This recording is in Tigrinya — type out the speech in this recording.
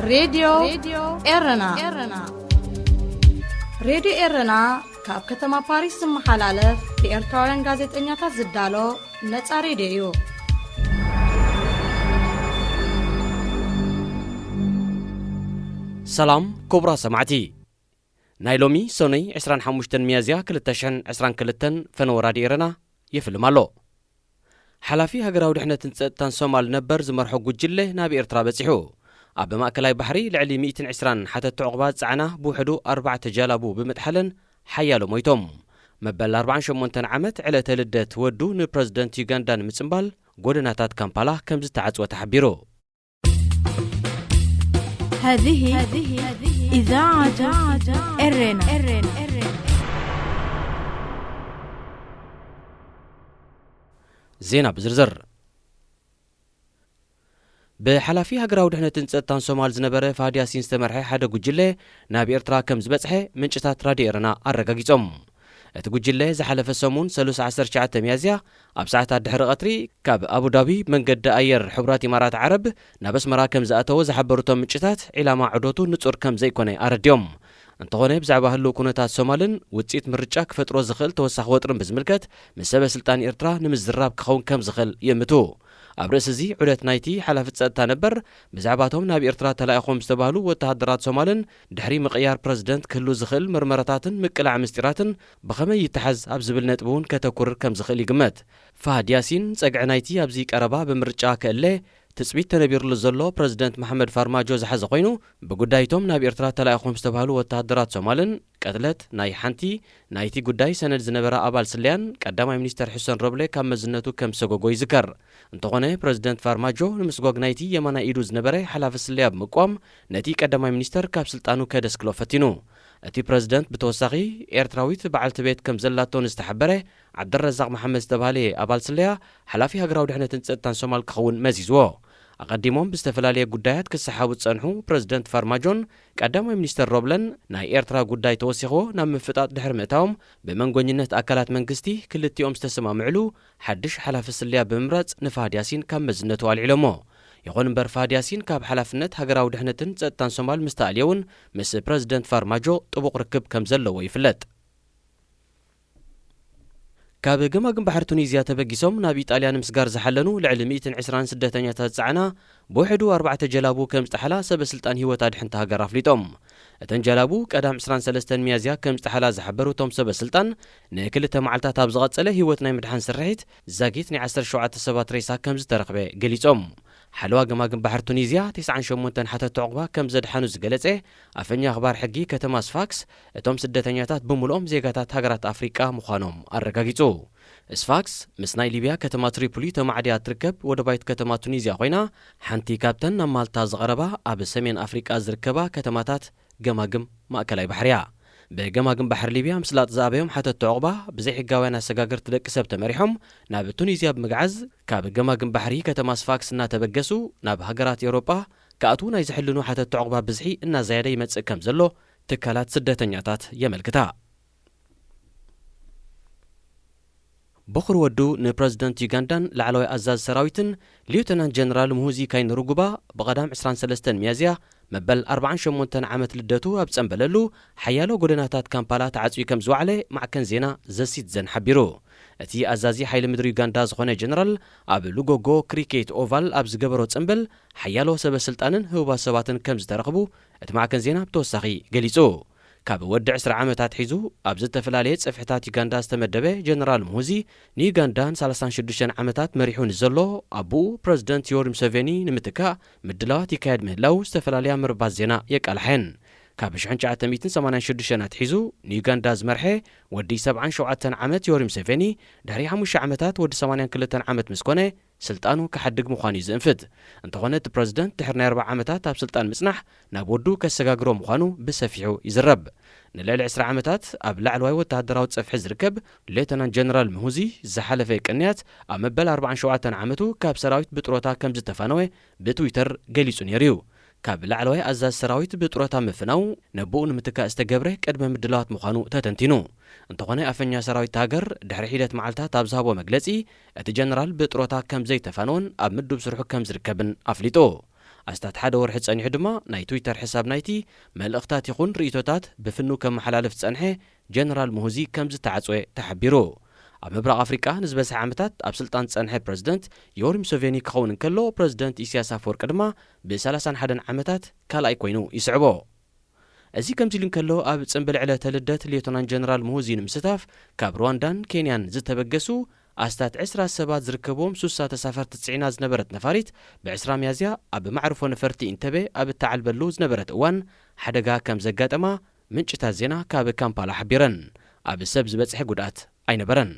ሬድዮ ኤረና። ሬድዮ ኤረና ካብ ከተማ ፓሪስ ዝመሓላለፍ ብኤርትራውያን ጋዜጠኛታት ዝዳሎ ነጻ ሬድዮ እዩ። ሰላም ክቡራት ሰማዕቲ፣ ናይ ሎሚ ሰኑይ ዕስራን ሓሙሽተን ሚያዝያ ክልተ ሽሕን ዕስራን ክልተን ፈነወ ራድዮ ኤረና ይፍልም ኣሎ። ሓላፊ ሃገራዊ ድሕነትን ጸጥታን ሶማል ነበር ዝመርሖ ጉጅለ ናብ ኤርትራ በጺሑ። ኣብ ማእከላይ ባሕሪ ልዕሊ ሚእትን ዕስራን ሓተቲ ዑቕባ ዝጸዓና ብውሕዱ ኣርባዕተ ጀላቡ ብምጥሓለን ሓያሎ ሞይቶም። መበል ኣርባዓን ሸሞንተን ዓመት ዕለተ ልደት ወዱ ንፕረዚደንት ዩጋንዳ ንምጽንባል ጎደናታት ካምፓላ ከም ዝተዓጽወ ተሓቢሩ። هذه إذاعة إرنا. ዜና ብዝርዝር። ብሓላፊ ሃገራዊ ድሕነትን ጸጥታን ሶማል ዝነበረ ፋሃድ ያሲን ዝተመርሐ ሓደ ጉጅለ ናብ ኤርትራ ከም ዝበጽሐ ምንጭታት ራድዮ ኤረና ኣረጋጊጾም። እቲ ጉጅለ ዝሓለፈ ሰሙን ሰሉስ ዓሰርተ ትሽዓተ ሚያዝያ ኣብ ሰዓታት ድሕሪ ቀትሪ ካብ ኣቡዳቢ መንገዲ ኣየር ሕቡራት ኢማራት ዓረብ ናብ ኣስመራ ከም ዝኣተወ ዝሓበሩ እቶም ምንጭታት፣ ዒላማ ዑደቱ ንጹር ከም ዘይኮነ ኣረዲኦም። እንተኾነ ብዛዕባ ህልው ኩነታት ሶማልን ውጽኢት ምርጫ ክፈጥሮ ዝኽእል ተወሳኺ ወጥርን ብዝምልከት ምስ ሰበ ስልጣን ኤርትራ ንምዝራብ ክኸውን ከም ዝኽእል ይእምቱ። ኣብ ርእሲ እዚ ዑደት ናይቲ ሓላፊ ጸጥታ ነበር ብዛዕባቶም ናብ ኤርትራ ተላኢኾም ዝተባህሉ ወተሃደራት ሶማልን ድሕሪ ምቕያር ፕረዚደንት ክህሉ ዝኽእል መርመራታትን ምቅላዕ ምስጢራትን ብኸመይ ይተሓዝ ኣብ ዝብል ነጥቢ እውን ከተኩር ከም ዝኽእል ይግመት። ፋሃድ ያሲን ጸግዒ ናይቲ ኣብዚ ቀረባ ብምርጫ ክእለ ትጽቢት ተነቢርሉ ዘሎ ፕረዚደንት መሓመድ ፋርማጆ ዝሓዘ ኮይኑ፣ ብጉዳይቶም ናብ ኤርትራ ተላኢኾም ዝተባህሉ ወተሃደራት ሶማልን ቅትለት ናይ ሓንቲ ናይቲ ጉዳይ ሰነድ ዝነበራ ኣባል ስለያን ቀዳማይ ሚኒስተር ሑሰን ሮብለ ካብ መዝነቱ ከም ዝሰጎጎ ይዝከር። እንተኾነ ፕረዚደንት ፋርማጆ ንምስጓግ ናይቲ የማናይ ኢዱ ዝነበረ ሓላፊ ስለያ ብምቅዋም ነቲ ቀዳማይ ሚኒስተር ካብ ስልጣኑ ከደስክሎ ፈቲኑ። እቲ ፕረዚደንት ብተወሳኺ ኤርትራዊት በዓልቲ ቤት ከም ዘላቶ ንዝተሓበረ ዓብደረዛቕ መሓመድ ዝተባህለ ኣባል ስለያ ሓላፊ ሃገራዊ ድሕነትን ጸጥታን ሶማል ክኸውን መዚዝዎ። ኣቐዲሞም ብዝተፈላለየ ጉዳያት ክሰሓቡ ዝጸንሑ ፕረዚደንት ፋርማጆን ቀዳማይ ሚኒስተር ሮብለን ናይ ኤርትራ ጉዳይ ተወሲኽዎ ናብ ምፍጣጥ ድሕሪ ምእታዎም ብመንጎኝነት ኣካላት መንግስቲ ክልቲኦም ዝተሰማምዕሉ ሓድሽ ሓላፊ ስለያ ብምምራጽ ንፋሃድ ያሲን ካብ መዝነቱ ኣልዒሎሞ። ይኹን እምበር ፋሃድ ያሲን ካብ ሓላፍነት ሃገራዊ ድሕነትን ጸጥታን ሶማል ምስ ተኣልየ እውን ምስ ፕረዚደንት ፋርማጆ ጥቡቕ ርክብ ከም ዘለዎ ይፍለጥ። ካብ ገማግም ባሕሪ ቱኒዝያ ተበጊሶም ናብ ኢጣልያ ንምስጋር ዝሓለኑ ልዕሊ ሚእትን ዕስራን ስደተኛታት ዝጸዓና ብውሕዱ ኣርባዕተ ጀላቡ ከም ዝጠሓላ ሰበ ስልጣን ህይወት ኣድሕንቲ ሃገር ኣፍሊጦም። እተን ጀላቡ ቀዳም ዕስራን ሰለስተን ሚያዝያ ከም ዝጠሓላ ዝሓበሩ እቶም ሰበ ስልጣን፣ ንክልተ መዓልታት ኣብ ዝቐጸለ ህይወት ናይ ምድሓን ስርሒት ዛጊት ናይ ዓሰርተ ሸውዓተ ሰባት ሬሳ ከም ዝተረኽበ ገሊጾም። ሓለዋ ገማግም ባሕሪ ቱኒዝያ ተስዓን ሸሞንተን ሓተቲ ዑቕባ ከም ዘድሓኑ ዝገለጸ ኣፈኛ ኣኽባር ሕጊ ከተማ ስፋክስ፣ እቶም ስደተኛታት ብምልኦም ዜጋታት ሃገራት ኣፍሪቃ ምዃኖም ኣረጋጊጹ። ስፋክስ ምስ ናይ ሊብያ ከተማ ትሪፖሊ ተማዕድያ እትርከብ ወደባይት ከተማ ቱኒዝያ ኮይና፣ ሓንቲ ካብተን ናብ ማልታ ዝቐረባ ኣብ ሰሜን ኣፍሪቃ ዝርከባ ከተማታት ገማግም ማእከላይ ባሕሪ እያ። ብገማግም ባሕሪ ሊብያ ምስላጥ ዝኣበዮም ሓተቲ ዑቕባ ብዘይሕጋውያን ኣሰጋገርቲ ደቂ ሰብ ተመሪሖም ናብ ቱኒዝያ ብምግዓዝ፣ ካብ ገማግም ባሕሪ ከተማ ስፋክስ እናተበገሱ ናብ ሃገራት ኤውሮጳ ክኣትዉ ናይ ዝሕልኑ ሓተቲ ዑቕባ ብዝሒ እናዘያደ ይመጽእ ከም ዘሎ ትካላት ስደተኛታት የመልክታ። በኹሪ ወዱ ንፕረዚደንት ዩጋንዳን ላዕለዋይ ኣዛዚ ሰራዊትን ሊዩተናንት ጀነራል ሙሁዚ ካይንሩጉባ ብቐዳም ዕስራን ሰለስተን ሚያዝያ መበል ኣርባዓን ሸሞንተን ዓመት ልደቱ ኣብ ጸንበለሉ ሓያሎ ጎደናታት ካምፓላ ተዓጽዩ ከም ዝወዓለ ማዕከን ዜና ዘ ሲቲዘን ሓቢሩ። እቲ ኣዛዚ ሓይሊ ምድሪ ዩጋንዳ ዝኾነ ጀነራል ኣብ ሉጎጎ ክሪኬት ኦቫል ኣብ ዝገበሮ ጽንብል ሓያሎ ሰበ ስልጣንን ህቡባት ሰባትን ከም ዝተረኽቡ እቲ ማዕከን ዜና ብተወሳኺ ገሊጹ። ካብ ወዲ ዕስራ ዓመት ኣትሒዙ ኣብ ዝተፈላለየ ጽፍሕታት ዩጋንዳ ዝተመደበ ጀነራል ሙሁዚ ንዩጋንዳ ንሳላሳን ሽዱሽተን ዓመታት መሪሑ ንዘሎ ኣቦኡ ፕረዚደንት ዮወሪ ሙሰቬኒ ንምትካእ ምድላዋት ይካየድ ምህላው ዝተፈላለያ መርባት ዜና የቃልሓ እየን። ካብ ሽሕን ትሽዓተ ሚእትን ሰማንያን ሽዱሽተን ኣትሒዙ ንዩጋንዳ ዝመርሐ ወዲ ሰብዓን ሸውዓተን ዓመት ዮወሪ ሙሰቬኒ ድሕሪ ሓሙሽተ ዓመታት ወዲ ሰማንያን ክልተን ዓመት ምስ ኮነ ስልጣኑ ክሓድግ ምዃኑ እዩ ዝእንፍት። እንተኾነ እቲ ፕረዚደንት ድሕሪ ናይ ኣርብዓ ዓመታት ኣብ ስልጣን ምጽናሕ ናብ ወዱ ከሰጋግሮ ምዃኑ ብሰፊሑ ይዝረብ። ንልዕሊ ዕስራ ዓመታት ኣብ ላዕለዋይ ወተሃደራዊ ጸፍሒ ዝርከብ ሌተናንት ጀነራል ምሁዚ ዝሓለፈ ቅንያት ኣብ መበል ኣርባዓን ሸውዓተን ዓመቱ ካብ ሰራዊት ብጥሮታ ከም ዝተፋነወ ብትዊተር ገሊጹ ነይሩ እዩ። ካብ ላዕለዋይ ኣዛዚ ሰራዊት ብጥሮታ ምፍናው ነብኡ ንምትካእ ዝተገብረ ቅድመ ምድላዋት ምዃኑ ተተንቲኑ። እንተኾነ ኣፈኛ ሰራዊት ሃገር ድሕሪ ሒደት መዓልታት ኣብ ዝሃቦ መግለጺ እቲ ጀነራል ብጥሮታ ከም ዘይተፋነወን ኣብ ምዱብ ስርሑ ከም ዝርከብን ኣፍሊጡ። ኣስታት ሓደ ወርሒ ጸኒሑ ድማ ናይ ትዊተር ሕሳብ ናይቲ መልእኽታት ይኹን ርእይቶታት ብፍኑ ከመሓላልፍ ዝጸንሐ ጀነራል ሙሁዚ ከም ዝተዓጽወ ተሓቢሩ። ኣብ ምብራቕ ኣፍሪቃ ንዝበዝሐ ዓመታት ኣብ ስልጣን ዝጸንሐ ፕረዚደንት ዮወሪ ሙሰቬኒ ክኸውን እንከሎ፣ ፕረዚደንት ኢሳያስ ኣፈወርቂ ድማ ብ ሰላሳን ሓደን ዓመታት ካልኣይ ኮይኑ ይስዕቦ። እዚ ከምዚ ኢሉ እንከሎ፣ ኣብ ጽምብል ዕለተ ልደት ሌተናን ጀነራል ሙሁዚ ንምስታፍ ካብ ሩዋንዳን ኬንያን ዝተበገሱ ኣስታት ዕስራ ሰባት ዝርከብዎም ሱሳ ተሳፈርቲ ጽዒና ዝነበረት ነፋሪት ብ ዕስራ ሚያዝያ ኣብ ማዕርፎ ነፈርቲ ኢንተቤ ኣብ እተዓልበሉ ዝነበረት እዋን ሓደጋ ከም ዘጋጠማ ምንጭታት ዜና ካብ ካምፓላ ሓቢረን። ኣብ ሰብ ዝበጽሐ ጉድኣት ኣይነበረን።